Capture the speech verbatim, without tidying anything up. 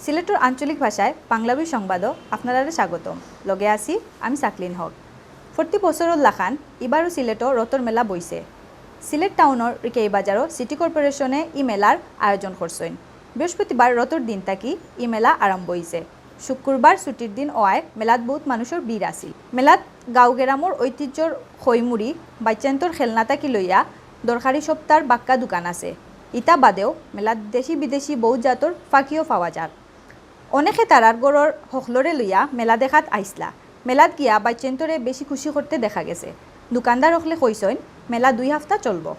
সিলেটর আঞ্চলিক ভাষায় বাংলাবি সংবাদো আপনারারে স্বাগতম। লগে আছি আমি সাকলিন হক। প্রতি বছরর লাখান ইবারও সিলেটো রথর মেলা বইছে। সিলেট টাউনর রিকেই বাজারো সিটি কর্পোরেশনে ই মেলার আয়োজন করছইন। বৃহস্পতিবার রথর দিন থাকি ই মেলা আরম্ভ অইছে। শুক্রবার ছুটির দিন অওয়ায় মেলাত বউত মানুষর ভিড় আছিল। মেলাত গাঁও গেরামর ঐতিহ্যর খইমুড়ি, বাইচ্চাইন্তর খেলনা থাকি লইয়া দরকারি সপ্তার বাক্কা দোকান আছে। ইতা বাদেও মেলাত দেশি বিদেশি বউত জাতর ফাকিও পাওয়া যার। অনেকে তারার ঘরর হকলরে লইয়া মেলা দেখাত আইছলা। মেলাত গিয়া বাইচ্চাইন্তরে বেশি খুশি করতে দেখা গেছে। দোকানদার হকলে কইছইন, মেলা দুই হাপ্তা চলবো।